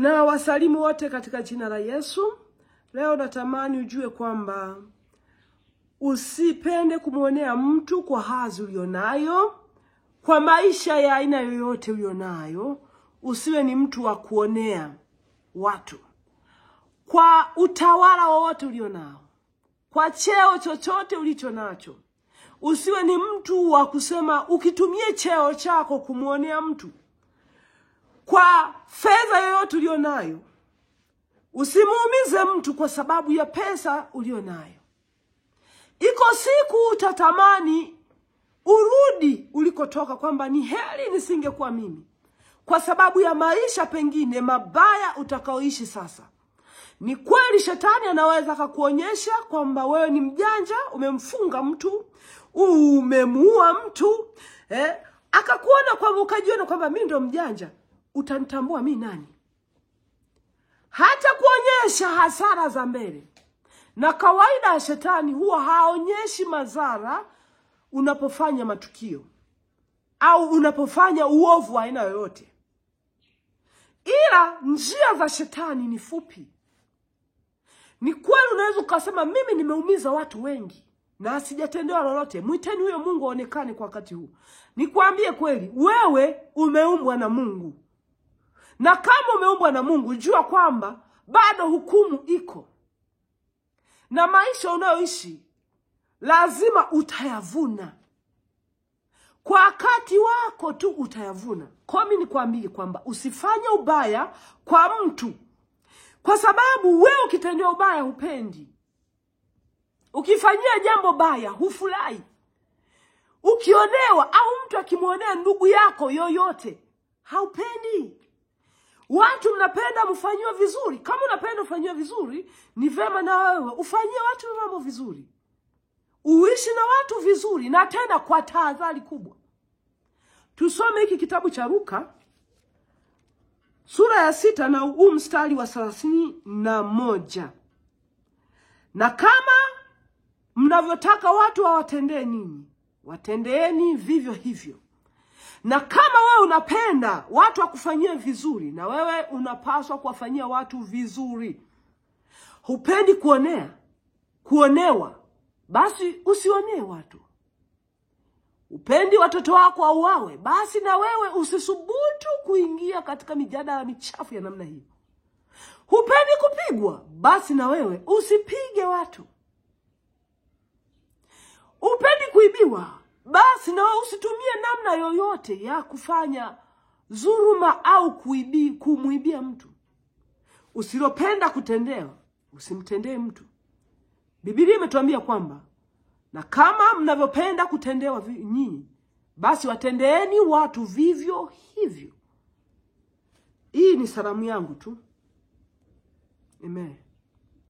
Na wasalimu wote katika jina la Yesu. Leo natamani ujue kwamba usipende kumwonea mtu kwa hazi ulionayo, kwa maisha ya aina yoyote ulionayo. Usiwe ni mtu wa kuonea watu. Kwa utawala wowote ulionao, kwa cheo chochote ulicho nacho, usiwe ni mtu wa kusema ukitumie cheo chako kumwonea mtu. Kwa fedha yoyote ulionayo, usimuumize mtu kwa sababu ya pesa ulionayo. Iko siku utatamani urudi ulikotoka, kwamba ni heri nisingekuwa mimi, kwa sababu ya maisha pengine mabaya utakaoishi sasa. Ni kweli shetani anaweza akakuonyesha kwamba wewe ni mjanja, umemfunga mtu, umemuua mtu, akakuona kwamba ukajiona kwamba mimi ndo mjanja, utanitambua mimi nani? Hata kuonyesha hasara za mbele. Na kawaida ya shetani huwa haonyeshi madhara unapofanya matukio au unapofanya uovu wa aina yoyote. Ila njia za shetani ni fupi. Ni kweli unaweza ukasema mimi nimeumiza watu wengi na sijatendewa lolote. Mwiteni huyo Mungu aonekane kwa wakati huu. Nikwambie kweli, wewe umeumbwa na Mungu. Na kama umeumbwa na Mungu, jua kwamba bado hukumu iko. Na maisha unayoishi lazima utayavuna. Kwa wakati wako tu utayavuna. Kwa mimi nikwambie kwamba usifanye ubaya kwa mtu, kwa sababu wewe ukitendewa ubaya hupendi. Ukifanyia jambo baya hufurahi. Ukionewa au mtu akimuonea ndugu yako yoyote haupendi. Watu mnapenda mfanyiwe vizuri. Kama unapenda ufanyiwe vizuri, ni vema na wewe ufanyie watu mambo vizuri. Uishi na watu vizuri, na tena kwa tahadhari kubwa. Tusome hiki kitabu cha Luka sura ya 6 na huu mstari wa 31. Na kama mnavyotaka watu wawatendee ninyi, watendeeni vivyo hivyo. Na kama wewe unapenda watu wakufanyie vizuri, na wewe unapaswa kuwafanyia watu vizuri. Hupendi kuonewa, basi usionee watu. Upendi watoto wako wauawe, basi na wewe usisubutu kuingia katika mijadala michafu ya namna hiyo. Hupendi kupigwa, basi na wewe usipige watu. Upendi kuibiwa, basi na wewe usitumie namna yoyote ya kufanya dhuluma au kumuibia mtu. Usilopenda kutendewa, usimtendee mtu. Biblia imetuambia kwamba na kama mnavyopenda kutendewa nyinyi, basi watendeeni watu vivyo hivyo. Hii ni salamu yangu tu. Amen.